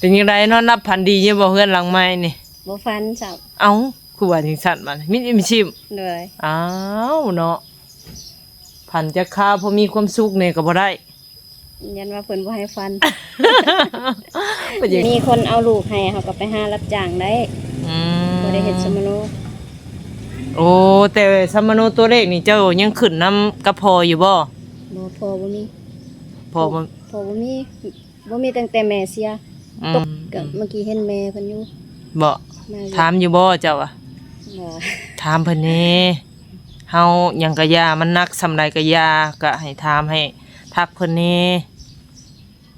ເປັນຈັ່ງໃດ ນອນຫຼັບຝັນດີຢູ່ບໍ່ ເຮືອນຫຼັງໃໝ່ນີ້? ບໍ່ຝັນຊ້ຳ. ເອົ້າ ຄືວ່າຈັ່ງຊັ້ນບາດນີ້? ມິດອີ່ມຊິມ. ໂດຍ. ອ້າວເນາະ ຝັນຈັກຄາວ ພໍມີຄວາມສຸກແດ່ກໍບໍ່ໄດ້. ຢ້ານວ່າເພິ່ນບໍ່ໃຫ້ຝັນ. ເປັນຫຍັງ? ມີຄົນເອົາລູກໃຫ້ ເຮົາກໍໄປຫາຮັບຈ້າງໄດ້. ອືມ. ບໍ່ໄດ້ເຮັດສຳມະໂນ. ໂອ້ ແຕ່ສຳມະໂນຕົວເລກນີ້ ເຈົ້າຍັງຂຶ້ນນຳກັບພໍ່ຢູ່ບໍ່? ບໍ່ ພໍ່ບໍ່ມີ. ພໍ່ບໍ່ ພໍ່ບໍ່ມີ. ບໍ່ມີ ຕັ້ງແຕ່ແມ່ເສຍ. ອືມ. ຕົກ ກໍເມື່ອກີ້ເຫັນແມ່ເພິ່ນຢູ່. ບໍ່? ມາຢູ່. ຖາມຢູ່ບໍ່ເຈົ້າອະ? ບໍ່. ຖາມເພິ່ນແດ່. ເຮົາຫຍັງກະຢ່າ ມັນໜັກສ່ຳໃດກະຢ່າ ກະໃຫ້ຖາມ ໃຫ້ທັກເພິ່ນແດ່.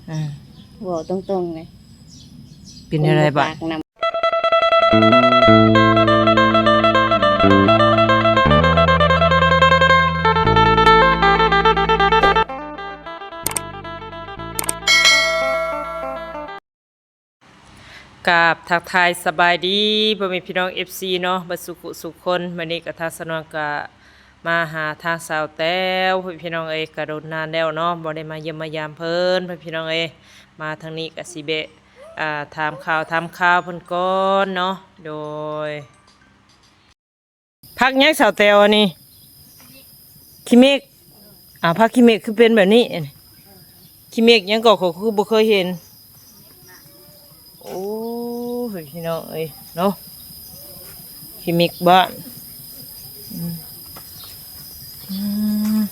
ອືມ. ເວົ້າຕົງໆເລີຍ. ເປັນແນວໃດບາດ? ກາບທັກທາຍສະບາຍດີພໍ່ແມ່ພີ່ນ້ອງ ເອັຟຊີ ເນາະ ເບິດສູ່ຜູ້ສູ່ຄົນ. ມື້ນີ້ກະທາງສາວນວນກະມາຫາທາງສາວແຕ້ວ ພໍ່ແມ່ພີ່ນ້ອງເອີຍ ກະດົນນານແລ້ວເນາະ ບໍ່ໄດ້ມາຢ້ຽມມາຢາມເພິ່ນ ພໍ່ແມ່ພີ່ນ້ອງເອີຍ. ມາທາງນີ້ກະຊິແວະ ອ່າ ຖາມຂ່າວຖາມຄາວເພິ່ນກ່ອນເນາະ. ໂດຍ. ຜັກຫຍັງສາວແຕ້ວອັນນີ້? ຂີ້ເມັກ. ອ້າວ ຜັກຂີ້ເມັກຄືເປັນແບບນີ້? ຂີ້ເມັກຫຍັງກໍ ຂ້ອຍຄືບໍ່ເຄີຍເຫັນ. ໂອ້ຍ ພີ່ນ້ອງເອີຍເນາະ ຂີ້ເມັກບ້ານ. ອືມ ອືມ.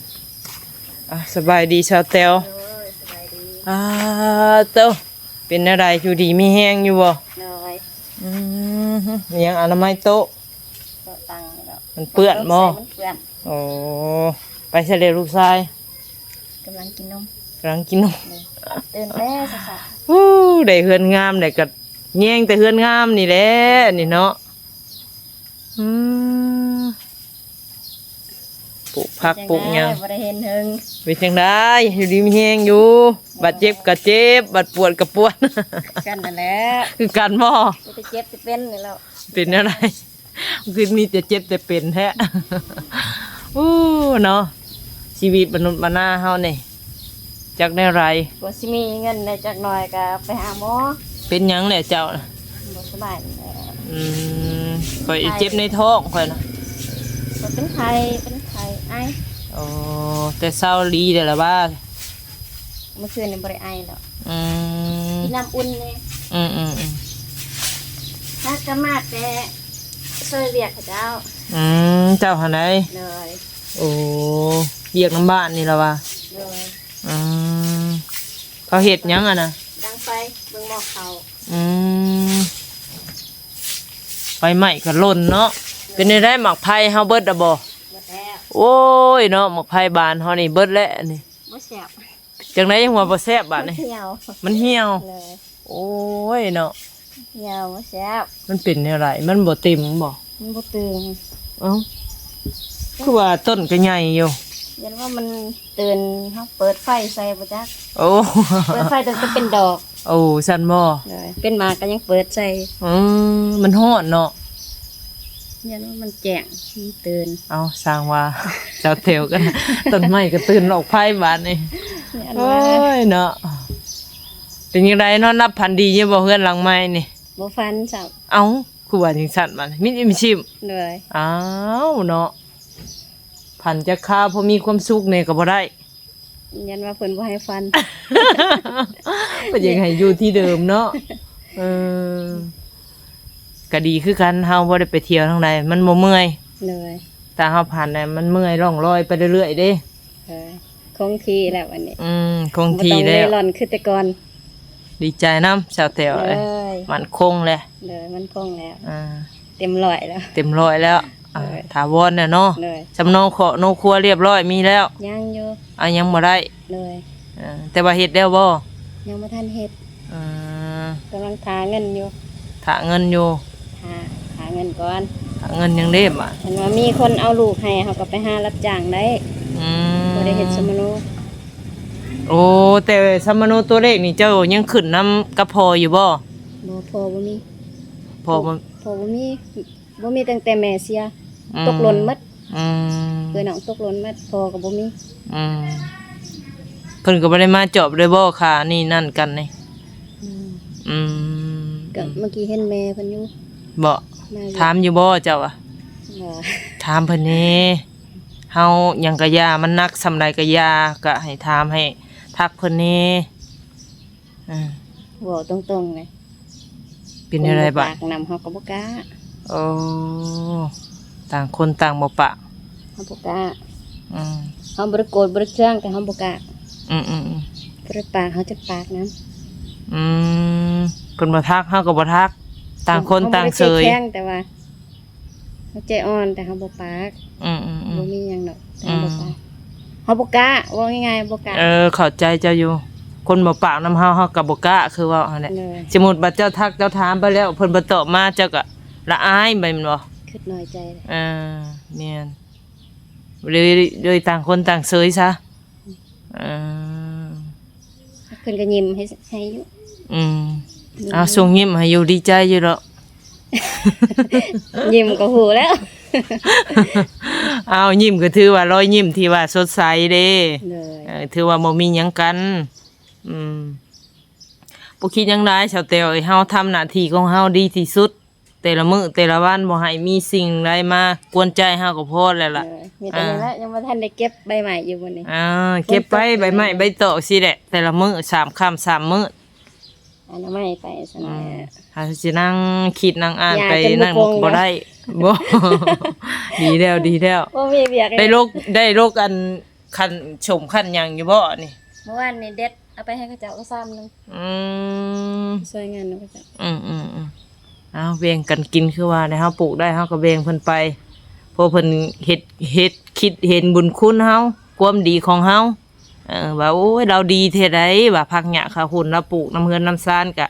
ອ່າ ສະບາຍດີສາວແຕ້ວ. ໂດຍ ສະບາຍດີ. ອ່າ ໂຕ ເປັນແນວໃດ ຢູ່ດີມີແຮງຢູ່ບໍ່? ໂດຍ. ອືມ ມີຫຍັງ ອະນາໄມໂຕະ? ໂຕະຕັ່ງນີ້ແຫຼະ ມັນເປື້ອນບໍ່? ມັນເປື້ອນ. ໂອ້ ໄປໃສແລ້ວລູກຊາຍ? ກຳລັງກິນນົມ. ກຳລັງກິນນົມ. ໂດຍ. ຕື່ນແຕ່ເຊົ້າໆ. ໂອ້ ໄດ້ເຮືອນງາມ ໄດ້ກະແຍງແຕ່ເຮືອນງາມນີ້ແຫຼະ ນີ້ເນາະ. ອືມ. ປູກຜັກປູກຫຍັງ ບໍ່ໄດ້ເຫັນເຖິງ. ເປັນຈັ່ງໃດ ຢູ່ດີມີແຮງຢູ່? ບາດເຈັບກະເຈັບ ບາດປວດກະປວດ ກັນນັ້ນແຫຼະ. ຄືກັນບໍ່? ມີແຕ່ເຈັບແຕ່ເປັນນີ້ແຫຼະ. ເປັນແນວໃດ? ຄືມີແຕ່ເຈັບແຕ່ເປັນແທ້. ໂອ້ ເນາະ ຊີວິດມະນຸດມະນາເຮົານີ້ ຈັກແນວໃດ. ກວ່າຊິມີເງິນໄດ້ຈັກໜ້ອຍກະໄປຫາໝໍ. ເປັນຫຍັງແຫຼະເຈົ້າ? ບໍ່ສະບາຍແຫຼະ. ອືມ ຂ້ອຍເຈັບໃນທ້ອງຂ້ອຍນະ. ຂ້ອຍເປັນໄຂ້ ເປັນໄຂ້ ໄອ. ໂອ້ ແຕ່ເຊົາດີແລ້ວລະວ່າ? ມື້ຄືນນີ້ບໍ່ໄດ້ໄອດອກ. ອືມ ກິນນ້ຳອຸ່ນແດ່. ອືມໆໆ. ຫາກະມາແຕ່ຊ່ວຍວຽກເຂົາເຈົ້າ. ອືມ ເຈົ້າຫັ້ນໃດ? ໂດຍ. ໂອ້ ວຽກນຳບ້ານນີ້ລະວ່າ? ໂດຍ. ອືມ ເຂົາເຮັດຫຍັງຫັ້ນນະ? ດັງໄຟ ເບິ່ງໝໍ້ເຂົ້າ. ອືມ ໄຟໄໝ້ກະຫຼົ່ນເນາະ. ໂດຍ. ເປັນແນວໃດ ໝາກໄຜ່ເຮົາເບິດລະບໍ່? ເບິດແລ້ວ. ໂອ້ຍເນາະ ໝາກໄຜ່ບ້ານເຮົານີ້ເບິດແລ້ວນີ້. ບໍ່ແຊບ. ຈັ່ງໃດຍັງວ່າບໍ່ແຊບບາດນີ້? ມັນຫ່ຽວ ມັນຫ່ຽວ. ໂດຍ. ໂອ້ຍເນາະ ຫ່ຽວ ບໍ່ແຊບ. ມັນເປັນແນວໃດ? ມັນບໍ່ເຕັມບໍ່? ມັນບໍ່ເຕີງ. ເອົ້າ ຄືວ່າຕົ້ນກະໃຫຍ່ຢູ່. ຢ້ານວ່າມັນເຕີນ ເຮົາເປີດໄຟໃສ່ບໍ່ຈັກ. ໂອ້ ເປີດໄຟຕັ້ງແຕ່ເປັນດອກ. ໂອ້ ຊັ້ນບໍ່? ໂດຍ. ເປັນໝາກກະຍັງເປີດໃສ່. ອືມ ມັນຮ້ອນເນາະ. ຢ້ານວ່າມັນແຈ້ງ ມັນຕື່ນ. ເອົ້າ ຊ່າງວ່າ ເຈົ້າແຖວກັນ ຕົ້ນໄມ້ກໍຕື່ນ ຫຼອກໄຟບາດນີ້. ໂອ້ຍເນາະ ເປັນຈັ່ງໃດ ນອນຫຼັບຝັນດີຢູ່ບໍ່ ເຮືອນຫຼັງໃໝ່ນີ້? ບໍ່ຝັນຊ້ຳ. ເອົ້າ ຄືວ່າຈັ່ງຊັ້ນບາດນີ້? ມິດອີ່ມຊິມ. ໂດຍ. ອ້າວເນາະ ຝັນຈັກຄາວ ພໍມີຄວາມສຸກແດ່ກໍບໍ່ໄດ້. ຢ້ານວ່າເພິ່ນບໍ່ໃຫ້ຝັນ. ເພິ່ນຢາກໃຫ້ຢູ່ທີ່ເດີມເນາະ. ເອີ ກະດີຄືກັນ ເຮົາບໍ່ໄດ້ໄປທ່ຽວທາງໃດ ມັນບໍ່ເມື່ອຍ. ໂດຍ. ຖ້າເຮົາຝັນນະ ມັນເມື່ອຍລ່ອງລອຍໄປເລື້ອຍໆເດ້. ເອີ ຄົງທີ່ແລ້ວບັດນີ້. ອືມ ຄົງທີ່ແລ້ວ ບໍ່ຕ້ອງເລ່ລ່ອນຄືແຕ່ກ່ອນ. ດີໃຈນຳສາວແຕ້ວ. ໂດຍ. ໝັ້ນຄົງແລ້ວ. ໂດຍ ໝັ້ນຄົງແລ້ວ. ອ່າ ເຕັມຮ້ອຍແລ້ວ. ເຕັມຮ້ອຍແລ້ວ. ອ່າ ໂດຍ. ຖາວອນແລ້ວເນາະ. ໂດຍ. ສຳເນາຂໍໂນຄົວລຽບຮ້ອຍ ມີແລ້ວ? ຍັງຢູ່. ອ່າ ຍັງບໍ່ໄດ້. ໂດຍ. ເອີ ແຕ່ວ່າເຮັດແລ້ວບໍ່? ຍັງບໍ່ທັນເຮັດ. ອືມ ກຳລັງຖ້າເງິນຢູ່. ຖ້າເງິນຢູ່. ຖ້າ ຖ້າເງິນກ່ອນ. ຖ້າເງິນຫຍັງເດ້ບາດ? ເພິ່ນວ່າມີຄົນເອົາລູກໃຫ້ ເຮົາກໍໄປຫາຮັບຈ້າງໄດ້. ອືມ ບໍ່ໄດ້ເຮັດສຳມະໂນ. ໂອ້ ແຕ່ສຳມະໂນຕົວເລກນີ້ ເຈົ້າຍັງຂຶ້ນນຳກັບພໍ່ຢູ່ບໍ່? ບໍ່ ພໍ່ບໍ່ມີ. ພໍ່ບໍ່ ພໍ່ບໍ່ມີ. ບໍ່ມີ ຕັ້ງແຕ່ແມ່ເສຍ. ອືມ ຕົກຫຼົ່ນໝົດ. ອືມ ເອື້ອຍນ້ອງຕົກຫຼົ່ນໝົດ ພໍ່ກໍບໍ່ມີ. ອືມ ເພິ່ນກໍບໍ່ໄດ້ມາຈອບເລີຍບໍ່ ຄ່ານີ້ນັ້ນກັນນີ້? ອືມ ອືມ ກໍເມື່ອກີ້ເຫັນແມ່ເພິ່ນຢູ່ ບໍ່ ມາຢູ່ ຖາມຢູ່ບໍ່ເຈົ້າອະ? ບໍ່ ຖາມເພິ່ນແດ່ ເຮົາຫຍັງກໍຢ່າ ມັນໜັກສ່ຳໃດກໍຢ່າ ກໍໃຫ້ຖາມ ໃຫ້ທັກເພິ່ນແດ່. ອືມ ເວົ້າຕົງໆເລີຍ ເປັນແນວໃດບາດ? ເພິ່ນບໍ່ປາກນຳ ເຮົາກໍບໍ່ກ້າ. ໂອ້ ຕ່າງຄົນຕ່າງບໍ່ປາກ ເຮົາບໍ່ກ້າ. ອືມ ເຮົາບໍ່ໄດ້ໂກດ ບໍ່ໄດ້ເຄືອງ ແຕ່ເຮົາບໍ່ກ້າ. ອືມໆໆ ບໍ່ໄດ້ປາກ ເຮົາຈະປາກນຳ. ອືມ ເພິ່ນບໍ່ທັກ ເຮົາກໍບໍ່ທັກ ຕ່າງຄົນຕ່າງເຊີຍ. ເຮົາບໍ່ໄດ້ໃຈແຂງ ແຕ່ວ່າ ເຮົາໃຈອ່ອນ ແຕ່ເຮົາບໍ່ປາກ. ອືມໆໆ ບໍ່ມີຫຍັງດອກ ແຕ່ເຮົາບໍ່ປາກ. ອືມ ເຮົາບໍ່ກ້າ ເວົ້າງ່າຍໆ ບໍ່ກ້າ. ເອີ ເຂົ້າໃຈເຈົ້າຢູ່ ຄົນບໍ່ປາກນຳເຮົາ ເຮົາກໍບໍ່ກ້າ ຄືເວົ້າຫັ້ນແຫຼະ. ໂດຍ ສົມມຸດວ່າເຈົ້າທັກ ເຈົ້າຖາມໄປແລ້ວ ເພິ່ນບໍ່ຕອບມາ ເຈົ້າກໍລະອາຍແມ່ນບໍ່? ຄິດນ້ອຍໃຈ. ເອີ ແມ່ນ ໂດຍ ໂດຍຕ່າງຄົນຕ່າງເຊີຍຊະ. ເອີ ເພິ່ນກໍຍິ້ມໃຫ້ ໃຫ້ຢູ່. ອືມ ຍິ້ມ ອ້າວ ສົ່ງຍິ້ມໃຫ້ຢູ່ ດີໃຈຢູ່ດອກ. ຍິ້ມກໍຮູ້ແລ້ວ. ອ້າວ ຍິ້ມກໍຖືວ່າລອຍຍິ້ມທີ່ວ່າສົດໃສເດ້. ໂດຍ ເອີ ຖືວ່າບໍ່ມີຫຍັງກັນ. ອືມ ບໍ່ຄິດຫຍັງຫຼາຍ ສາວແຕວເອີຍ ເຮົາທຳໜ້າທີ່ຂອງເຮົາດີທີ່ສຸດ. ແຕ່ລະມື້ແຕ່ລະວັນ ບໍ່ໃຫ້ມີສິ່ງໃດມາກວນໃຈເຮົາກໍພໍແລ້ວລະ. ເອີ ມີແຕ່ນັ້ນແຫຼະ ອ່າ ຍັງບໍ່ທັນໄດ້ເກັບໃບໄມ້ຢູ່ມື້ນີ້. ອ່າ ເກັບໄປ ຝົນຕົກ ໃບໄມ້ໃບຕອກຊີ້ແຫຼະ ແຕ່ລະມື້ ສາມຄ່ຳສາມມື້ ອະນາໄມໄປຊັ້ນແຫຼະ. ອືມ ຖ້າຊິນັ່ງຄິດນັ່ງອ່ານໄປນັ້ນ ບໍ່ໄດ້ ບໍ່ ດີແລ້ວ ດີແລ້ວ ບໍ່ມີວຽກ ໄດ້ລົກ ໄດ້ລົກອັນ ຂັ້ນສົ້ມຂັ້ນຫຍັງຢູ່ບໍ່ນີ້? ເມື່ອວານນີ້ເດັດເອົາໄປໃຫ້ເຂົາເຈົ້າກໍຊາມໜຶ່ງ. ອືມ ຊ່ວຍງານນຳເຂົາເຈົ້າ. ອືມໆໆ ເອົາ ແບ່ງກັນກິນ ຄືວ່າແຫຼະ ເຮົາປູກໄດ້ເຮົາກໍແບ່ງເພິ່ນໄປ ເພາະເພິ່ນເຮັດ ເຮັດ ຄິດເຫັນບຸນຄຸນເຮົາ ຄວາມດີຂອງເຮົາ ເອີ ວ່າ ໂອ້ຍ ລາວດີແທ້ໃດ ວ່າຜັກຫຍ້າຂາວໂພນລາວປູກນຳເຮືອນນຳຊານ ກະ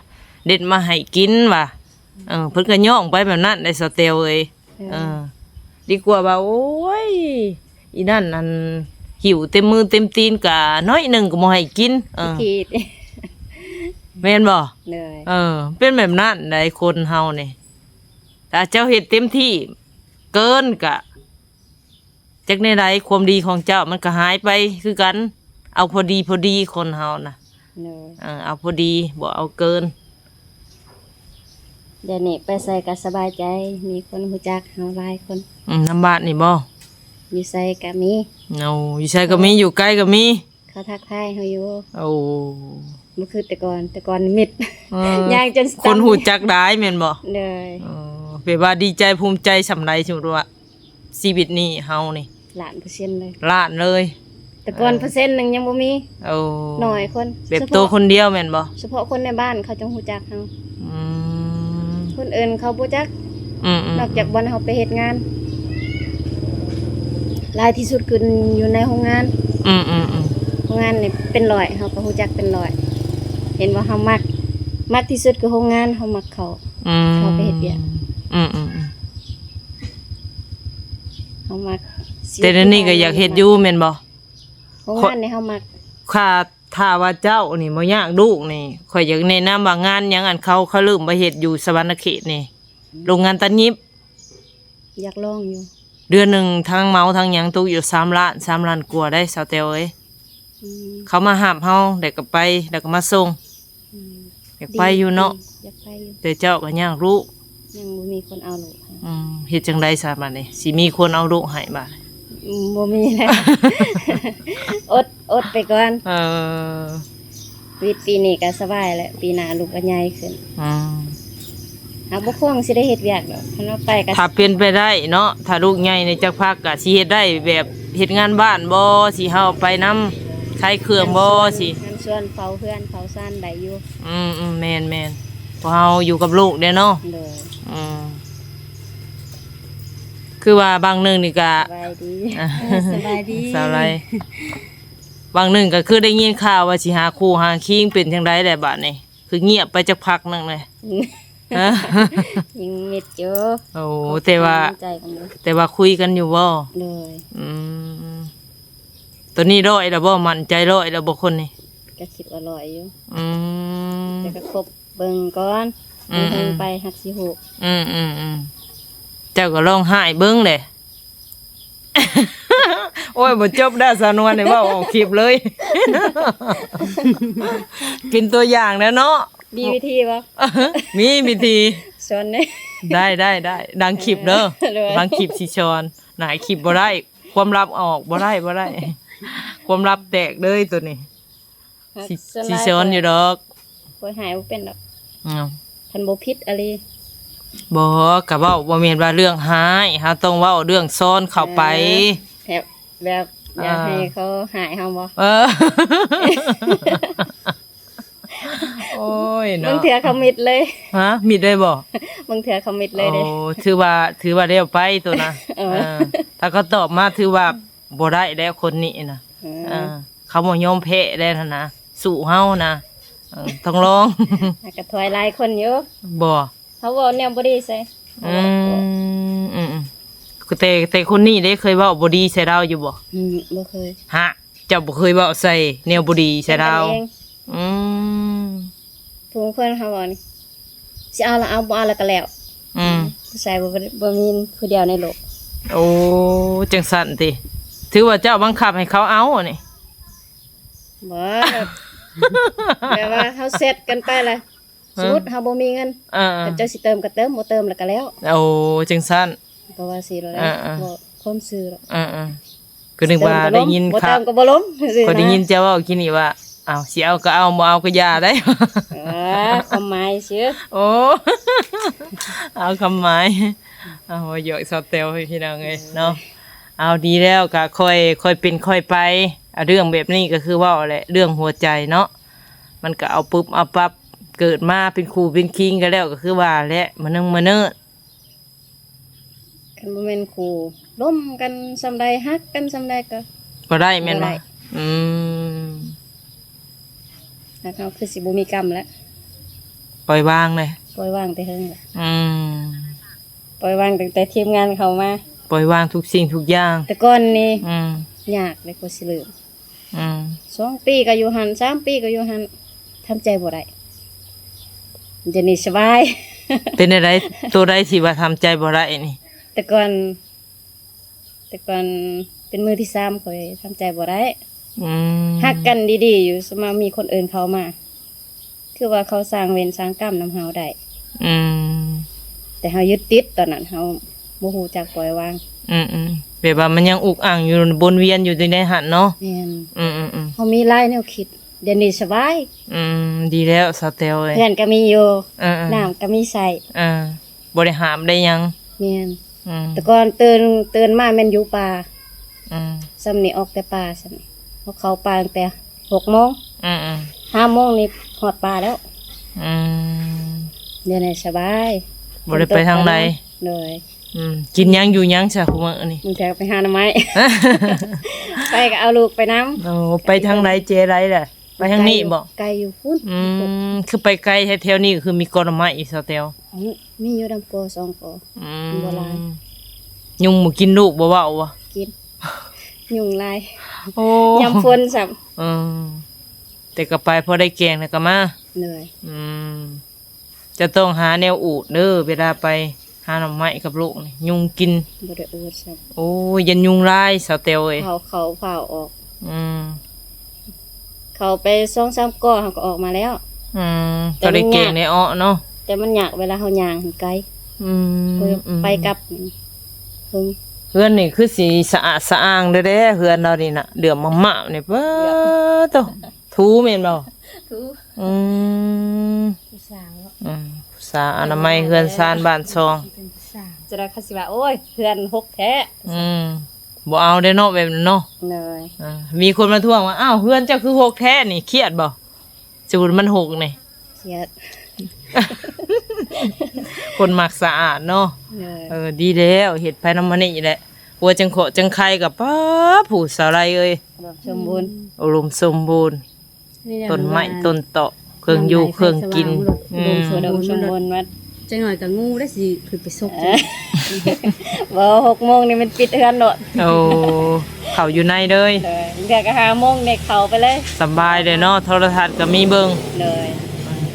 ເດັດມາໃຫ້ກິນວ່າ. ເອີ ເພິ່ນກໍຍ້ອງໄປແບບນັ້ນໄດ໋ ສາວແຕວເອີຍ. ເອີ ເອີ ດີກວ່າວ່າ ໂອ້ຍ ອີນັ້ນ ອັນ ຫິ້ວເຕັມມືເຕັມຕີນ ກະໜ້ອຍໜຶ່ງກໍບໍ່ໃຫ້ກິນ. ເອີ ແມ່ນບໍ່? ໂດຍ ເອີ ເປັນແບບນັ້ນໄດ໋ ຄົນເຮົານີ້ ຖ້າເຈົ້າເຮັດເຕັມທີ່ເກີນ ກະ ຈັກແນວໃດ ຄວາມດີຂອງເຈົ້າມັນກໍຫາຍໄປຄືກັນ. ເອົາພໍດີ ພໍດີ ຄົນເຮົານະ. ໂດຍ ເອີ ເອົາພໍດີ ບໍ່ເອົາເກີນ. ດຽວນີ້ໄປໃສກໍສະບາຍໃຈ ມີຄົນຮູ້ຈັກເຮົາຫຼາຍຄົນ. ອືມ ນຳບ້ານນີ້ບໍ່? ຢູ່ໃສກໍມີ. ໂອ້ ຢູ່ໃສກໍມີ ຢູ່ໄກກໍມີ. ເຂົາທັກທາຍເຮົາຢູ່. ໂອ້ ບໍ່ຄືແຕ່ກ່ອນ ແຕ່ກ່ອນມິດ ເອີ ຍ່າງຈົນສັ່ນ ຄົນຮູ້ຈັກຫຼາຍແມ່ນບໍ່? ໂດຍ ເອີ ແບບວ່າດີໃຈພູມໃຈສ່ຳໃດ ສົມມຸດວ່າ ຊີວິດນີ້ເຮົານີ້ ລ້ານເປີເຊັນເລີຍ ລ້ານເລີຍ. ແຕ່ກ່ອນ ເອີ ເປີເຊັນໜຶ່ງຍັງບໍ່ມີ. ໂອ້ ໜ້ອຍຄົນ ແບບໂຕຄົນດຽວແມ່ນບໍ່? ສະເພາະຄົນໃນບ້ານເຂົາຈັ່ງຮູ້ຈັກເຮົາ. ອືມ ຄົນອື່ນເຂົາບໍ່ຈັກ. ອືມໆໆ ນອກຈາກບ່ອນເຮົາໄປເຮັດງານ ຫຼາຍທີ່ສຸດຄືຢູ່ໃນໂຮງງານ. ອືມໆໆ ໂຮງງານນີ້ເປັນຮ້ອຍ ເຮົາກໍຮູ້ຈັກເປັນຮ້ອຍ ເຫັນວ່າເຮົາມັກ ມັກທີ່ສຸດຄືໂຮງງານ ເຮົາມັກເຂົ້າ. ອືມ ເຂົ້າໄປເຮັດວຽກ. ອືມໆໆ ເຮົາມັກ. ແຕ່ດຽວນີ້ກໍຢາກເຮັດຢູ່ແມ່ນບໍ່? ໂຮງງານນີ້ເຮົາມັກ. ຂ້າ ຖ້າວ່າເຈົ້ານີ້ບໍ່ຢາກລູກນີ້ ຂ້ອຍຢາກແນະນຳວ່າງານຫຍັງ ອັນເຂົາ ເຂົາເລີ່ມມາເຮັດຢູ່ສະຫວັນນະເຂດນີ້ ອືມ ໂຮງງານຕັດຫຍິບ. ຢາກລອງຢູ່. ເດືອນໜຶ່ງທັງເໝົາທັງຫຍັງຕົກຢູ່ສາມລ້ານ ສາມລ້ານກວ່າໄດ໋ ສາວແຕວເອີຍ. ອືມ ເຂົາມາຮັບເຮົາ ແລ້ວກໍໄປ ແລ້ວກໍມາສົ່ງ. ອືມ ຢາກໄປຢູ່ເນາະ. ດີ ຢາກໄປຢູ່ ແຕ່ເຈົ້າກໍຍາກລູກ ຍັງບໍ່ມີຄົນເອົາລູກ. ອືມ ເຮັດຈັ່ງໃດຊະບາດນີ້ ຊິມີຄົນເອົາລູກໃຫ້ບາດ? ອືມ ບໍ່ມີແລ້ວ ອົດ ອົດໄປກ່ອນ. ເອີ ຊີວິດປີນີ້ກໍສະບາຍແຫຼະ ປີໜ້າລູກກໍໃຫຍ່ຂຶ້ນ. ອືມ ຫາກບໍ່ຄວນຊິໄດ້ເຮັດວຽກດອກ ຄັນວ່າໄປກໍ ຖ້າເປັນໄປໄດ້ເນາະ ຖ້າລູກໃຫຍ່ນີ້ຈັກພັກກໍຊິເຮັດໄດ້ ແບບເຮັດງານບ້ານບໍ່ ຊິເຮົາໄປນຳ ຂາຍເຄື່ອງບໍ່ ງານສວນ ຊິ ງານສວນ ເຝົ້າເຮືອນເຝົ້າຊານໄດ້ຢູ່. ອືມໆ ແມ່ນໆ ເພາະເຮົາຢູ່ກັບລູກເດ້ເນາະ. ໂດຍ ອືມ ຄືວ່າບາງໜຶ່ງນີ້ກະ ສະບາຍດີ ສະບາຍດີ ສາວໄລ. ບາງໜຶ່ງກໍຄືໄດ້ຍິນຂ່າວວ່າຊິຫາຄູ່ຫາຄີງ ເປັນຈັ່ງໃດແຫຼະບາດນີ້ ຄືງຽບໄປຈັກພັກໜຶ່ງເລີຍ? ຍັງມິດຢູ່. ໂອ້ ແຕ່ວ່າ ໃຈກັນຢູ່ ແຕ່ວ່າຄຸຍກັນຢູ່ບໍ່? ໂດຍ ອືມ ຕອນນີ້ຮ້ອຍແລ້ວບໍ່? ໝັ້ນໃຈຮ້ອຍແລ້ວບໍ່ຄົນນີ້? ກໍຄິດວ່າຮ້ອຍຢູ່. ອືມ ແຕ່ກໍຄົບເບິ່ງກ່ອນ ອືມໆ ເບິ່ງໄປຫາກຊິຮູ້. ອືມໆໆ ເຈົ້າກໍລອງຮ້າຍເບິ່ງແຫຼະ. ໂອ້ຍ ບໍ່ຈົບດາ ສາວນວນນີ້ເວົ້າອອກຄລິບເລີຍ ເປັນຕົວຢ່າງແລ້ວເນາະ. ມີວິທີບໍ່? ມີວິທີ ສອນແດ່. ໄດ້ ໄດ້ ໄດ້ ຫຼັງຄລິບເດີ ຫຼັງຄລິບຊິສອນ. ໜ້າຄລິບບໍ່ໄດ້ ຄວາມລັບອອກ ບໍ່ໄດ້ ບໍ່ໄດ້ ຄວາມລັບແຕກເລີຍໂຕນີ້. ຊິ ຊິສອນຢູ່ດອກ. ຂ້ອຍຫາຍບໍ່ເປັນດອກ. ອ້າວ ຄັນບໍ່ຜິດອີ່ຫຼີ. ບໍ່ ກະເວົ້າ ບໍ່ແມ່ນວ່າເລື່ອງຮ້າຍ ເຮົາຕ້ອງເວົ້າເລື່ອງສອນເຂົ້າໄປ. ແບບ ແບບຢາກໃຫ້ເຂົາຫາຍເຮົາບໍ່? ເອີ ໂອ້ຍເນາະ ບາງເທື່ອເຂົາມິດເລີຍ. ຮະ ມິດເລີຍບໍ່? ບາງເທື່ອເຂົາມິດເລີຍເດ້. ໂອ້ ຖືວ່າ ຖືວ່າແລ້ວໄປໂຕນະ. ເອີ ເອີ ຖ້າເຂົາຕອບມາຖືວ່າບໍ່ໄດ້ແລ້ວຄົນນີ້ນະ. ເອີ ເອີ ເຂົາບໍ່ຍອມແພ້ແລ້ວຫັ້ນນະ ສູ້ເຮົານະ. ເອີ ຕ້ອງລອງ. ແລ້ວກໍຖອຍຫຼາຍຄົນຢູ່. ບໍ່ ເຮົາເວົ້າແນວບໍ່ດີໃສ່. ອືມ ອືມ ອືມ ແຕ່ ແຕ່ຄົນນີ້ເດ້ ເຄີຍເວົ້າບໍ່ດີໃສ່ລາວຢູ່ບໍ່? ອືມ ບໍ່ເຄີຍ. ຫະ ເຈົ້າບໍ່ເຄີຍເວົ້າໃສ່ແນວບໍ່ດີໃສ່ລາວ? ອືມ ຜູ້ຄົນເຮົາເວົ້ານີ້ ຊິເອົາລະເອົາ ບໍ່ເອົາລະກໍແລ້ວ. ອືມ ຜູ້ຊາຍບໍ່ ບໍ່ມີຜູ້ດຽວໃນໂລກ. ໂອ້ ຈັ່ງຊັ້ນຕິ ຖືວ່າເຈົ້າບັງຄັບໃຫ້ເຂົາເອົານີ້? ບໍ່ ແບບ ແບບວ່າເຮົາແຊັດກັນໄປລະ ເອີ ສົມມຸດເຮົາບໍ່ມີເງິນ ເອີ ເຂົາເຈົ້າຊິເຕີມກໍເຕີມ ບໍ່ເຕີມລະກໍແລ້ວ. ໂອ້ ຈັ່ງຊັ້ນ ກໍວ່າຊີ້ແຫຼະ. ເອີ ເອີ ເວົ້າຄວາມຊື່ແຫຼະ. ເອີ ເອີ ກໍນຶກວ່າໄດ້ຍິນ ບໍ່ເຕີມກໍບໍ່ລົງ. ຂ້ອຍໄດ້ຍິນເຈົ້າເວົ້າກີ້ນີ້ວ່າ ເອົາ ຊິເອົາກໍເອົາ ບໍ່ເອົາກໍຢ່າໄດ໋. ເອີ ຄວາມໝາຍຊື່. ໂອ້ ເອົາຄວາມໝາຍ. ເອົາ ຫຍອກສາວແຕວໃຫ້ພີ່ນ້ອງເອີຍເນາະ. ເອົາ ດີແລ້ວ ກໍຄ່ອຍ ຄ່ອຍເປັນຄ່ອຍໄປ. ເອົາ ເລື່ອງແບບນີ້ກໍຄືເວົ້າແຫຼະ ເລື່ອງຫົວໃຈເນາະ ມັນກໍເອົາປຶບເອົາປັບ. ເກີດມາເປັນຄູ່ເປັນຄີງກັນແລ້ວ ກໍຄືວ່າແຫຼະ ມະເນີງມະເນີດ. ຄັນບໍ່ແມ່ນຄູ່ ລົມກັນສ່ຳໃດ ຮັກກັນສ່ຳໃດກໍບໍ່ໄດ້ແມ່ນບໍ່? ບໍ່ໄດ້. ອືມ ຮັກເຮົາຄືຊິບໍ່ມີກຳແລ້ວ. ປ່ອຍວາງເລີຍ. ປ່ອຍວາງແຕ່ເຫິງແລ້ວ. ອືມ ປ່ອຍວາງຕັ້ງແຕ່ທີມງານເຂົ້າມາ. ປ່ອຍວາງທຸກສິ່ງທຸກຢ່າງ. ແຕ່ກ່ອນນີ້ ອືມ ຍາກເລີຍກວ່າຊິເລີ່ມ. ອືມ ສອງປີກໍຢູ່ຫັ້ນ ສາມປີກໍຢູ່ຫັ້ນ ທຳໃຈບໍ່ໄດ້. ດຽວນີ້ສະບາຍ. ເປັນແນວໃດ? ໂຕໃດທີ່ວ່າທຳໃຈບໍ່ໄດ້ນີ້? ແຕ່ກ່ອນ ແຕ່ກ່ອນເປັນມືທີສາມ ຂ້ອຍທຳໃຈບໍ່ໄດ້. ອືມ ຮັກກັນດີໆຢູ່ ສະມາມີຄົນອື່ນເຂົ້າມາ ຄືວ່າເຂົາສ້າງເວນສ້າງກຳນຳເຮົາໄດ້. ອືມ ແຕ່ເຮົາຍຶດຕິດ ຕອນນັ້ນເຮົາບໍ່ຮູ້ຈັກປ່ອຍວາງ. ອືມໆ ແບບວ່າມັນຍັງອຸກອັ່ງຢູ່ ວົນວຽນຢູ່ໃນຫັ້ນເນາະ. ແມ່ນ. ອືມໆໆ ເຮົາມີຫຼາຍແນວຄິດ ດຽວນີ້ສະບາຍ. ອືມ ດີແລ້ວສາວແຕວເອີຍ. ເຮືອນກໍມີຢູ່. ເອີໆ ນ້ຳກໍມີໃຊ້. ເອີ ບໍ່ໄດ້ຫາມໄດ້ຫຍັງ. ແມ່ນ. ອືມ ແຕ່ກ່ອນຕື່ນ ຕື່ນມາແມ່ນຢູ່ປ່າ. ອືມ ຊ່ຳນີ້ອອກແຕ່ປ່າ ຊ່ຳນີ້ ເຮົາເຂົ້າປ່າຕັ້ງແຕ່ຫົກໂມງ. ອືມໆ ຫ້າໂມງນີ້ຮອດປ່າແລ້ວ. ອືມ ດຽວນີ້ສະບາຍ ບໍ່ໄດ້ໄປທາງໃດ. ໂດຍ. ອືມ ກິນຫຍັງຢູ່ຫຍັງຊະ ຜູ້ມື້ນີ້? ບາງເທື່ອກໍໄປຫາໜໍ່ໄມ້ ໄປກໍເອົາລູກໄປນຳ. ໂອ້ ໄປທາງໃດ ເຈໃດລະ? ໄປທາງນີ້ບໍ່? ໄກຢູ່ພຸ້ນ. ອືມ ຄືໄປໄກແທ້ ແຖວນີ້ຄືມີກໍໜໍ່ໄມ້ອີກ ສາວແຕວ? ອືມ ມີຢູ່ດຳກໍສອງກໍ. ອືມ ບໍ່ຫຼາຍ. ຍຸງບໍ່ກິນລູກ ບໍ່ເວົ້າບໍ່? ກິນ ຍຸງຫຼາຍ. ໂອ້ ຍາມຝົນຊ້ຳ. ເອີ ແຕ່ກໍໄປພໍໄດ້ແກງແລ້ວກໍມາ. ໂດຍ. ອືມ ຈະຕ້ອງຫາແນວອູດເດີ ເວລາໄປຫາໜໍ່ໄມ້ກັບລູກນີ້ ຍຸງກິນ. ບໍ່ໄດ້ອູດຊ້ຳ. ໂອ້ຍ ຢ້ານຍຸງຫຼາຍສາວແຕວເອີຍ. ເຜົາເຂົ້າເຜົາອອກ. ອືມ ເຂົ້າໄປສອງສາມກໍເຮົາກໍອອກມາແລ້ວ. ອືມ ກໍໄດ້ແກງໄດ້ເອາະເນາະ. ແຕ່ມັນຍາກເວລາເຮົາຍ່າງໄກ. ອືມ ໄປກັບເຫິງ. ເຮືອນນີ້ຄືຊິສະອາດສະອ້າງເດ້ ເຮືອນລາວນີ້ນະ ເຫຼືອມມາມານີ້ ປາໂຕ. ຖູແມ່ນບໍ່? ຖູ. ອືມ ຜູ້ສາວ. ອືມ ຜູ້ສາວ ອະນາໄມເຮືອນຊານບ້ານຊ່ອງ. ເປັນຜູ້ສາວ ຈະໄດ້ ເຂົາຊິວ່າ ໂອ້ຍ ເຮືອນຮົກແທ້. ອືມ ບໍ່ເອົາເດ້ເນາະ ແບບນັ້ນເນາະ. ໂດຍ. ເອີ ມີຄົນມາທ້ວງວ່າ ອ້າວ ເຮືອນເຈົ້າຄືຮົກແທ້ນີ້ ຄຽດບໍ່? ສົມມຸດມັນຮົກນີ້ ຄຽດ. ຄົນມັກສະອາດເນາະ. ໂດຍ. ເອີ ດີແລ້ວ ເຮັດໄປນຳອັນນີ້ແຫຼະ ຫົວຈັ່ງເຄາະຈັ່ງໄຄກໍ ປາ ຜູ້ສາວໄລເອີຍ ອຸດົມສົມບູນ. ອຸດົມສົມບູນ ຕົ້ນໄມ້ຕົ້ນຕອກ ເຄື່ອງຢູ່ເຄື່ອງກິນ. ອືມ ອຸດົມສົມບູນໝົດ. ຈັກໜ້ອຍກໍງູໄດ້ຊິຂຶ້ນໄປສົກ. ບໍ່ ຫົກໂມງນີ້ມັນປິດເຮືອນໂລດ. ໂອ້ ເຂົ້າຢູ່ໃນເລີຍ. ໂດຍ. ເທື່ອກໍຫ້າໂມງນີ້ເຂົ້າໄປເລີຍ. ສະບາຍເດ້ເນາະ ໂທລະທັດກໍມີເບິ່ງ. ໂດຍ.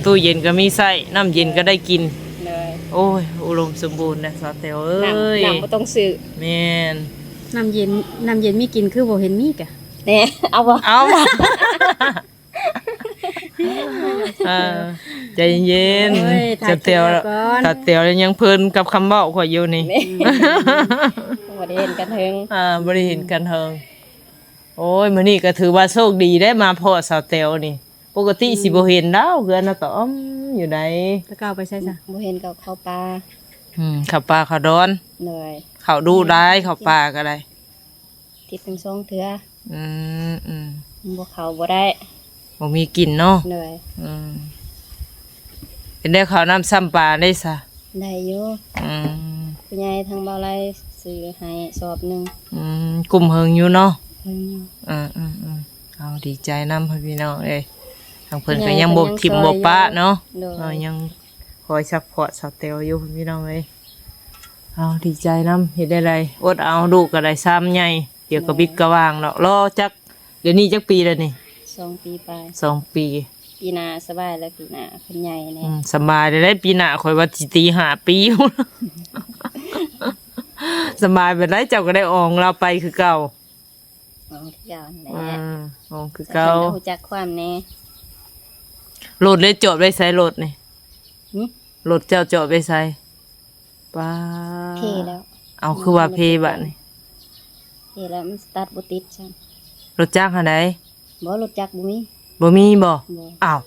ຕູ້ເຢັນກໍມີໃຊ້ ນ້ຳເຢັນກໍໄດ້ກິນ. ໂດຍ. ໂອ້ຍ ອຸດົມສົມບູນນະສາວແຕວເອີຍ. ນ້ຳ ນ້ຳບໍ່ຕ້ອງຊື້. ແມ່ນ. ນ້ຳເຢັນ ນ້ຳເຢັນມີກິນຄືບໍ່ເຫັນມີກະ. ແນ່ ເອົາບໍ່? ເອົາບໍ່? ເອີ ໃຈເຢັນ ໂອ້ຍ ສາວແຕວ ຖ່າຍຄລິບແລ້ວກ່ອນ ສາວແຕວຍັງເພີນກັບຄຳເວົ້າຂ້ອຍຢູ່ນີ້ ແມ່ນ ບໍ່ໄດ້ເຫັນກັນເຖິງ ອ່າ ບໍ່ໄດ້ເຫັນກັນເຖິງ. ໂອ້ຍ ມື້ນີ້ກໍຖືວ່າໂຊກດີໄດ້ມາພໍ້ສາວແຕວນີ້ ປົກກະຕິ ອືມ ຊິບໍ່ເຫັນດາວ ເຮືອນລາວກໍອອມຢູ່ໃດ. ແຕ່ເກົ່າໄປໃສຊະ? ບໍ່ເຫັນ ກໍເຂົ້າປ່າ. ອືມ ເຂົ້າປ່າເຂົ້າດອນ. ໂດຍ. ເຂົ້າດຸຫຼາຍ ເຂົ້າປ່າກໍໄດ້ ທິດໜຶ່ງສອງເທື່ອ. ອືມໆ ມັນບໍ່ເຂົ້າບໍ່ໄດ້ ບໍ່ມີກິນເນາະ. ໂດຍ. ອືມ ເປັນໄດ້ເຂົ້ານ້ຳຊ້ຳປາໄດ້ຊະ? ໄດ້ຢູ່. ອືມ ຜູ້ໃຫຍ່ທາງເບົາໄລຊື້ໃຫ້ສອບໜຶ່ງ. ອືມ ກຸ້ມເຫິງຢູ່ເນາະ. ເຫິງຢູ່. ເອີໆໆ ເອົາ ດີໃຈນຳພີ່ນ້ອງເອີຍ ທາງເພິ່ນກໍຍັງບໍ່ຖິ້ມບໍ່ປະເນາະ. ໂດຍ. ເອີ ຍັງຄອຍຊັບພອດສາວແຕວຢູ່ພີ່ນ້ອງເອີຍ. ເອົາ ດີໃຈນຳ ເຮັດໄດ້ໃດ ອົດເອົາ ລູກກໍໄດ້ຊາມໃຫຍ່ ດຽວກໍ ແມ່ນ ບິດກະຫວ່າງດອກ. ລໍຈັກ ດຽວນີ້ຈັກປີແລ້ວນີ້? ສອງປີປາຍ. ສອງປີ. ປີໜ້າສະບາຍແລ້ວ ປີໜ້າເພິ່ນໃຫຍ່ແດ່. ອືມ ສະບາຍແລ້ວ ປີໜ້າຂ້ອຍວ່າຊິຕີຫ້າປີ ສະບາຍປານໃດ ເຈົ້າກໍໄດ້ອອງລາວໄປຄືເກົ່າ. ອອງຄືເກົ່າຫັ້ນແຫຼະ. ອືມ ອອງຄືເກົ່າ. ເຈົ້າກໍຮູ້ຈັກຄວາມແດ່. ລົດເລີຍຈອດໄວ້ໃສລົດນີ້? ຫຶ? ລົດເຈົ້າຈອດໄວ້ໃສ? ປ້າ ເພແລ້ວ. ເອົາ ຄືວ່າເພບາດນີ້? ເພແລ້ວ ມັນສະຕາດບໍ່ຕິດຊ້ຳ. ລົດຈັກຫັ້ນໃດ? ບໍ່ ລົດຈັກບໍ່ມີ. ບໍ່ມີບໍ່? ບໍ່. ອ້າວ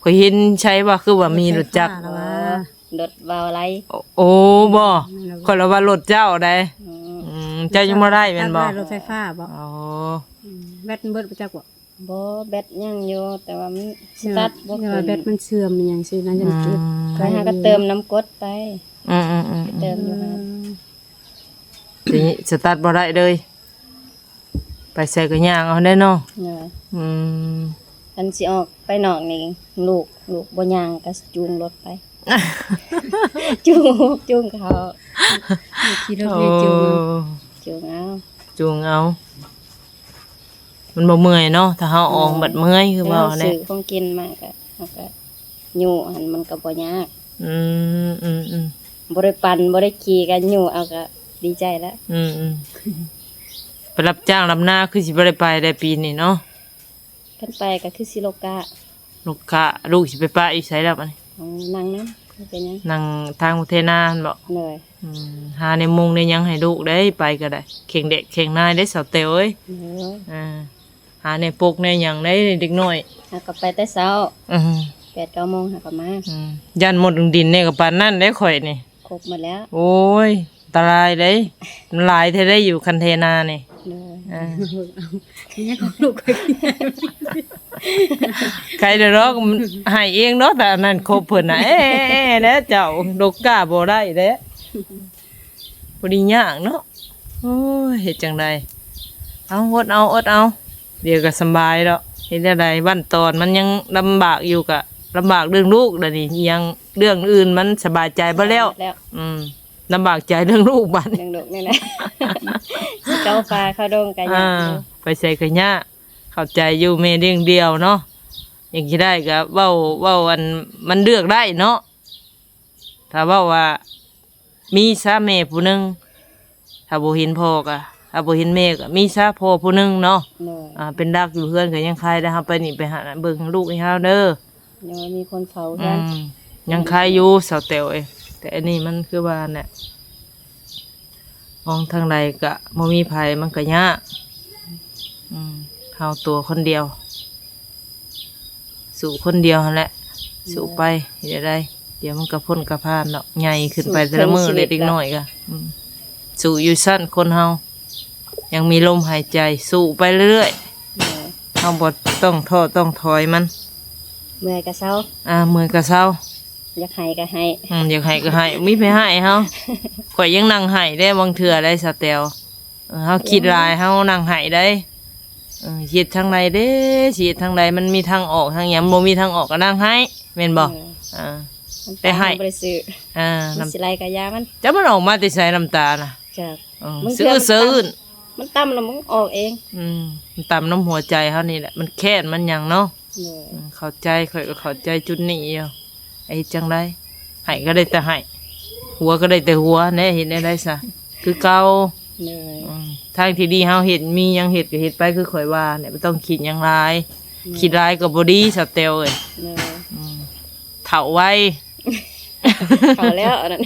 ຂ້ອຍເຫັນໃສວ່າຄືວ່າມີລົດຈັກ. ລົດໄຟຟ້າລະວ່າ. ອໍ ລົດເບົາໄລ. ໂອ ໂອ ບໍ່ ຂ້ອຍລະວ່າລົດເຈົ້າໃດ. ອືມ ອືມ ເຈົ້າຍັງບໍ່ໄດ້ແມ່ນບໍ່? ຕັດວ່າລົດໄຟຟ້າບໍ່? ອໍ ອືມ ແບັດມັນເບິດບໍ່ຈັກບໍ່? ບໍ່ ແບັດຍັງຢູ່ ແຕ່ວ່າມັນສະຕາດບໍ່ຂຶ້ນ ແບບວ່າແບັດມັນເສື່ອມອີ່ຫຍັງຊີ້ນະ ຍັງເກັບ ອືມ ໄວ້ ຫາກໍເຕີມນ້ຳກົດໄປ. ອືມໆໆ ເຕີມຢູ່ຫັ້ນ. ອືມ ທີນີ້ສະຕາດບໍ່ໄດ້ເລີຍ ໄປໃສກໍຍ່າງເອົາແດ່ເນາະ. ໂດຍ. ອືມ ຄັນຊິອອກໄປນອກນີ້ ລູກ ລູກບໍ່ຍ່າງກໍຈູງລົດໄປ ຈູງ ຈູງເຂົາ ຂີ່ລົດໃຫ້ຈູງເອົາ. ໂອ້ ຈູງເອົາ ຈູງເອົາ. ມັນບໍ່ເມື່ອຍເນາະ ຖ້າເຮົາອອງ ແມ່ນ ບັດເມື່ອຍຄືເວົ້າແຫຼະ. ເຮົາຊື້ຂອງກິນມາກໍ ເຮົາກໍຍູ້ຫັ້ນ ມັນກໍບໍ່ຍາກ. ອືມໆໆ ບໍ່ໄດ້ປັ່ນ ບໍ່ໄດ້ຂີ່ ກໍຍູ້ເອົາກໍດີໃຈແລ້ວ. ອືມໆ ໄປຮັບຈ້າງດຳນາຄືຊິບໍ່ໄດ້ໄປແດ່ປີນີ້ເນາະ. ຄັນໄປກໍຄືຊິລົກກ້າ. ລູກຄ້າ ລູກຊິໄປປະຢູ່ໃສລະບາດນີ້? ເອົານັ່ງນຳ ບໍ່ເປັນຫຍັງ ນັ່ງທາງເທນາຫັ້ນບໍ? ໂດຍ. ອືມ ຫາແນວມຸງແນວຫຍັງໃຫ້ລູກໄດ້ ໄປກໍໄດ້ ແຂ່ງແດດແຂ່ງນາຍເດ້ສາວແຕວເອີຍ. ໂດຍ. ອ່າ ຫາແນວປົກແນວຫຍັງໄດ້ເດັກນ້ອຍ ຫາກໍໄປແຕ່ເຊົ້າ. ອືມ ແປດເກົ້າໂມງຫາກໍມາ. ອືມ ຢ້ານໝົດດິນແດ່ກໍປານນັ້ນເດ້ຂ້ອຍນີ້. ຄົບໝົດແລ້ວ. ໂອ້ຍ ອັນຕະລາຍເດ້ ມັນຫຼາຍແທ້ໄດ໋ຢູ່ຄັນເທນານີ້. ໂດຍ. ອ່າ ເອົາ ເອົາ ເອົາ ເອົາ ໃຫ້ເອງເນາະ ແຕ່ອັນນັ້ນຄົບເພິ່ນນະ ເອ ແດ່ເຈົ້າ ລົກກ້າບໍ່ໄດ້ເດ້ ບໍ່ໄດ້ຍາກເນາະ. ໂອ້ຍ ເຮັດຈັ່ງໃດ ເອົາ ອົດເອົາ ອົດເອົາ ດຽວກໍສະບາຍດອກ. ເຮັດແນວໃດ ບັ້ນຕອນມັນຍັງລຳບາກຢູ່ ກໍລຳບາກເລື່ອງລູກ ດຽວນີ້ຍັງ ເລື່ອງອື່ນມັນສະບາຍໃຈເບິດແລ້ວ. ອືມ ລຳບາກໃຈເລື່ອງລູກບັດ ເລື່ອງລູກນີ້ແຫຼະ ຊິເຂົ້າປ່າເຂົ້າດົງກໍຍາກຢູ່ ອ່າ ໄປໃສກໍຍາກ. ເຂົ້າໃຈຢູ່ ແມ່ລ້ຽງດ່ຽວເນາະ ຢາກຊິໄດ້ກໍເວົ້າ ເວົ້າອັນມັນເລືອກໄດ້ເນາະ. ຖ້າເວົ້າວ່າມີຊະແມ່ຜູ້ໜຶ່ງ ຖ້າບໍ່ເຫັນພໍ່ກໍ ຖ້າບໍ່ເຫັນແມ່ກໍມີຊະພໍ່ຜູ້ໜຶ່ງເນາະ. ໂດຍ. ອ່າ ເປັນຫຼັກຢູ່ເຮືອນກໍຍັງຄາຍໄດ້ ເຮົາໄປນີ້ໄປຫັ້ນ ເບິ່ງລູກໃຫ້ເຮົາເດີ. ຍັງມີຄົນເຝົ້າ ອືມ ຍັງຄາຍຢູ່ສາວແຕວເອີຍ. ແຕ່ອັນນີ້ມັນຄືວ່ານັ້ນແຫຼະ ມອງທາງໃດກະບໍ່ມີໃຜ ມັນກະຍາກ. ອືມ ເຮົາຕົວຄົນດຽວ ສູ້ຄົນດຽວຫັ້ນແຫຼະ ສູ້ໄປ. ເຮັດແນວໃດ ດຽວມັນກະພົ້ນກະຜ່ານດອກ. ໃຫຍ່ຂຶ້ນໄປແຕ່ລະມື້ເລີຍ ເດັກນ້ອຍກະ ອືມ ສູ້ຢູ່ຊັ້ນ. ຄົນເຮົາຍັງມີລົມຫາຍໃຈ ສູ້ໄປເລື້ອຍໆ. ເຮົາບໍ່ຕ້ອງທໍ້ຕ້ອງຖອຍມັນ. ເມື່ອຍກະເຊົາ ອ່າ ເມື່ອຍກະເຊົາ. ຢາກໄຫ້ກໍໄຫ້ ອືມ ຢາກໄຫ້ກໍໄຫ້ ມີໃຜໄຫ້ເຮົາ? ຂ້ອຍຍັງນັ່ງໄຫ້ເດ້ ບາງເທື່ອໄດ໋ສາວແຕວ. ເອີ ເຮົາຄິດຫຼາຍ ເຮົານັ່ງໄຫ້ໄດ໋. ເອີ ຊິເຮັດທາງໃດເດ້ ຊິເຮັດທາງໃດ ມັນມີທາງອອກທາງຫຍັງ? ບໍ່ມີທາງອອກກໍນັ່ງໄຫ້ ແມ່ນບໍ່? ເອີ ເອີ ມັນຕາຍ ໄປໄຫ້ ມັນບໍ່ໄດ້ຊື້ ອ່າ ມັນຊິໄຫຼກໍຢ່າມັນ. ຈັກມັນອອກມາແຕ່ໃສນ້ຳຕານະ? ຈັກ ເອີ ມັນ ຊື່ ຊື່ ມັນຕ່ຳແລ້ວມັນອອກເອງ. ອືມ ມັນຕ່ຳນຳຫົວໃຈເຮົານີ້ແຫຼະ ມັນແຄ້ນມັນຫຍັງເນາະ. ໂດຍ. ອືມ ເຂົ້າໃຈ ຂ້ອຍກໍເຂົ້າໃຈຈຸດນີ້ຢູ່. ເຮັດຈັ່ງໃດ ໄຫ້ກໍໄດ້ແຕ່ໄຫ້ ຫົວກໍໄດ້ແຕ່ຫົວແດ່ ເຮັດແນວໃດຊະ ຄືເກົ່າ. ໂດຍ. ອືມ ທາງທີ່ດີເຮົາເຮັດ ມີຫຍັງເຮັດກໍເຮັດໄປ ຄືຂ້ອຍວ່າແຫຼະ ບໍ່ຕ້ອງຄິດຫຍັງຫຼາຍ. ໂດຍ. ຄິດຫຼາຍກໍບໍ່ດີສາວແຕວເອີຍ. ໂດຍ. ອືມ ເຖົ້າໄວ ເຖົ້າແລ້ວອັນນັ້ນ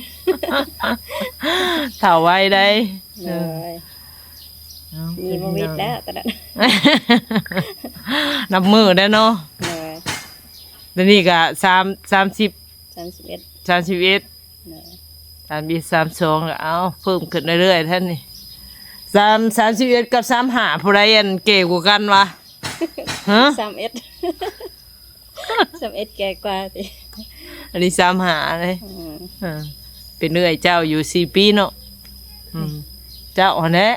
ເຖົ້າໄວໄດ໋. ໂດຍ ເອີ ເອົ້າ ມີໂຄວິດແລ້ວຕອນນັ້ນ ນັບມື້ໄດ້ເນາະ. ໂດຍ ດຽວນີ້ກະສາມ ສາມສິບ ສາມສິບເອັດ ສາມສິບເອັດ ໂດຍ ສາມສິບເອັດ ສາມສິບສອງ ແລ້ວ ເອົ້າ ເພີ່ມຂຶ້ນເລື້ອຍໆແທ້ນີ້. ສາມ ສາມສິບເອັດກັບສາມສິບຫ້າ ຜູ້ໃດອັນແກ່ກວ່າກັນວະ? ຮະ? ສາມເອັດ ສາມເອັດແກ່ກວ່າຕິ? ອັນນີ້ສາມສິບຫ້າເດ້. ອືມ ເອີ ເປັນເອື້ອຍເຈົ້າຢູ່ສີ່ປີເນາະ. ອືມ ເຈົ້າຫັ້ນແຫຼະ.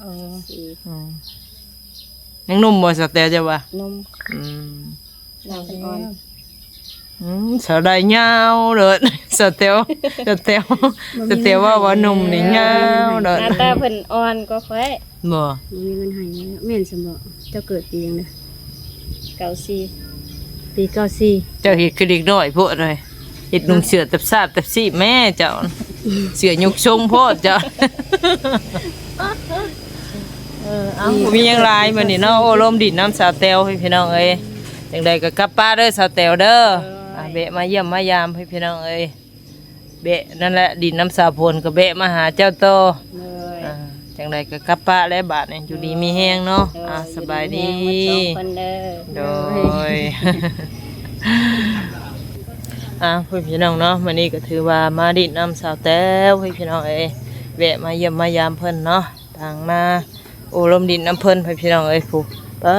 ເອີ ອືມ ຍັງໜຸ່ມບໍ່ ສາວແຕວ ເຈົ້າວ່າ? ໜຸ່ມ. ອືມ ລາວເພິ່ນອ່ອນ. ອືມ ສາວໄດ້ຍາວເລີດ ສາວແຕວ ສາວແຕວ ສາວແຕວວ່າ ວ່າໜຸ່ມນີ້ຍາວເລີດ. ໜ້າຕາເພິ່ນອ່ອນກວ່າຂ້ອຍ. ບໍ່ ບໍ່ມີເງິນໃຫ້ແລ້ວ. ແມ່ນຊັ້ນບໍ່? ເຈົ້າເກີດປີຫຍັງນະ? ເກົ້າສີ່ ປີເກົ້າສີ່. ເຈົ້າເຮັດຄືເດັກນ້ອຍໂພດເລີຍ ເຮັດນຸ່ງເສື້ອຕັບຊາບຕັບຊີບແມ້ເຈົ້າ ເສື້ອຍົກຊົງໂພດເຈົ້າ. ເອີ ເອົ້າ ບໍ່ມີຫຍັງຫຼາຍມື້ນີ້ເນາະ ໂອ້ລົມດິນນຳສາວແຕວ ພີ່ນ້ອງເອີຍ. ຈັ່ງໃດກໍກັບປະເດີສາວແຕວເດີ. ໂດຍ ອ່າ ແວະມາຢ້ຽມມາຢາມ ພີ່ນ້ອງເອີຍ. ແວະນັ້ນແຫຼະ ດິນນຳສາວຝົນກໍແວະມາຫາເຈົ້າຕໍ່. ໂດຍ ອ່າ ຈັ່ງໃດກໍກັບປະແລ້ວບາດນີ້ ຢູ່ດີມີແຮງເນາະ. ໂດຍ ອ່າ ຢູ່ດີມີແຮງ ສະບາຍດີ ໝົດສອງຄົນເດີ. ໂດຍ ອ່າ ພີ່ນ້ອງເນາະ ມື້ນີ້ກໍຖືວ່າມາດິນນຳສາວແຕວ ພີ່ນ້ອງເອີຍ ແວະມາຢ້ຽມມາຢາມເພິ່ນເນາະ ຕ່າງມາ ໂອ້ລົມດິນນຳເພິ່ນ ພີ່ນ້ອງເອີຍ. ຜູ້ ປາ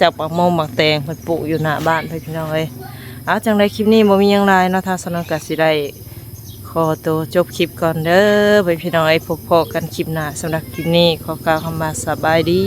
ຈັກໝາກໂມງໝາກແຕງເພິ່ນປູກຢູ່ໜ້າບ້ານ ພີ່ນ້ອງເອີຍ. ເອົາ ຈັ່ງໃດຄລິບນີ້ບໍ່ມີຫຍັງຫຼາຍເນາະ ທາງສາວນ້ອຍກໍຊິໄດ້ຂໍໂຕຈົບຄລິບກ່ອນເດີ ພີ່ນ້ອງເອີຍ. ພົບພໍ້ກັນຄລິບໜ້າ ສຳລັບຄລິບນີ້ຂໍກ່າວຄຳວ່າສະບາຍດີ.